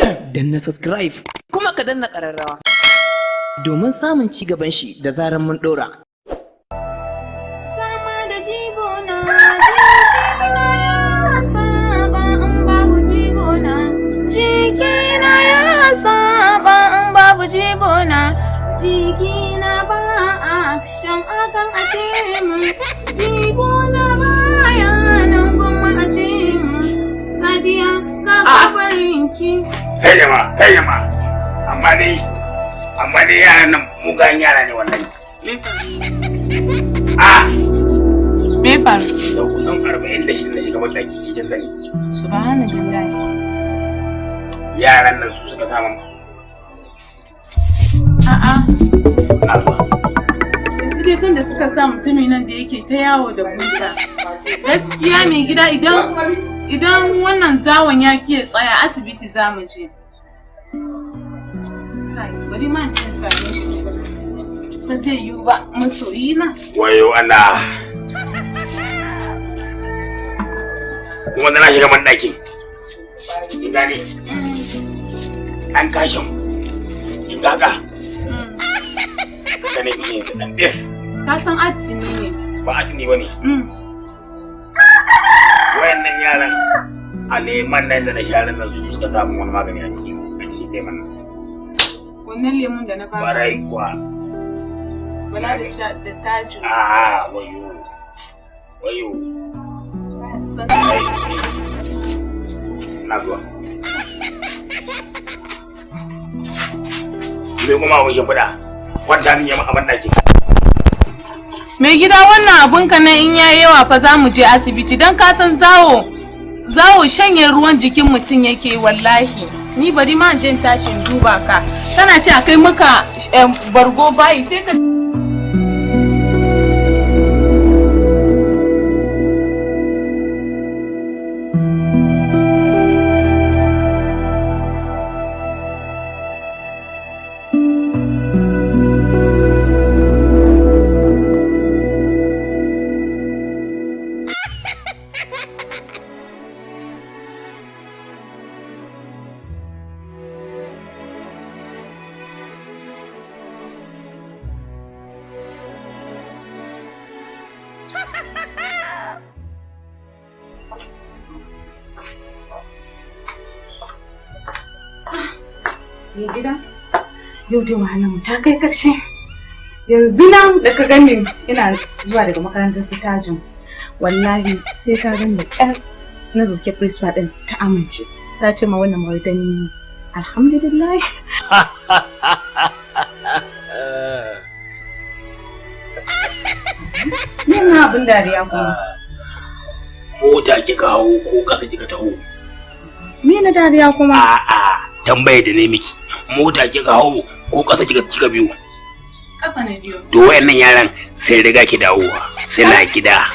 Danna subscribe kuma ka danna ƙararrawa domin samun ci gaban shi da zaran mun ɗora. Sama da jibona, jikina ya saba in babu jibona. Jikina ya saba in babu jibona. Jikina ba action akan a ce mun. Jibona baya nan gwamma a ce mun. Sadiya ka barinki. Kai jama'a, kai jama'a, amma dai yaran nan mugayen yara ne wallahi. A Me faru? Da kusan 46 na shiga bandaki keken zani. Subhanallah. Yaran nan su suka samu. A'a, Na zuwa. Yanzu dai sanda suka sa mutumin nan da yake ta yawo da buta. Gaskiya mai gida, idan wannan zawon ya ki ya tsaya, asibiti za mu je. Kai, bari ma in je in same shi tukuna. Ba zai yiwu ba, masoyi na. Wayo Allah! Kuma da na shiga bandakin, kin gane, an kashin kin gaga ka ne kin dan des. Ka san attini ne. Ba atini bane. Wayannan yaran a leman nan da na sharan nan su suka samu wani magani a cikin leman nan. Wannan lemun da na baka. Kwarai kuwa. Bala da da Taju. A wayo, wayo! Ai, na zuwa. Me kuma abin shimfiɗa kwanta min yamma a banɗakin. Mai gida, wannan abun ka nan in yayi yawa fa za mu je asibiti, don ka san zawo zawo shanye ruwan jikin mutum yake wallahi. Ni bari ma in je in tashi in duba ka. Kana ce a kai maka bargo bayi sai ka Mai gida, yau dai wahalar mu ta kai ƙarshe. Yanzu nan da ka gani ina zuwa daga makarantar su Tajin. Wallahi sai ka gani da ƙyar na roƙi principal ɗin ta amince. Ta ce ma wannan mawai ni. Alhamdulillah. Ni na abin dariya kuma. Mota kika hau ko ƙasa kika taho? Me na dariya kuma? A'a, tambaye da ne miki, mota kika hau ko ƙasa kika biyo? Ƙasa na biyo. To wayannan yaran sai riga ki dawowa suna gida.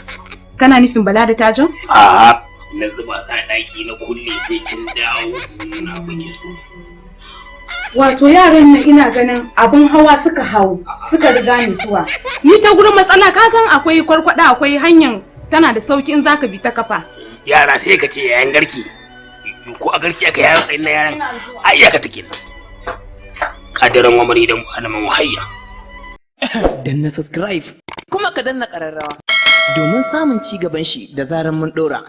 Kana nufin Bala da Tajin? A'a, na zuba sa ɗaki na kulle, sai kin dawo na miki su. Wato yaran nan ina ganin abun hawa suka hau suka riga ni zuwa. Ni ta gurin matsala, ka gan akwai kwarkwada, akwai hanyar tana da sauki in zaka bi ta kafa. Yara sai ka ce yayan garki, ko a garki aka yaran tsayin na yaran ai iyaka take nan kadaran wamari da alaman wahayya. Danna subscribe kuma ka danna ƙararrawa domin samun ci gaban shi da zaran mun ɗora.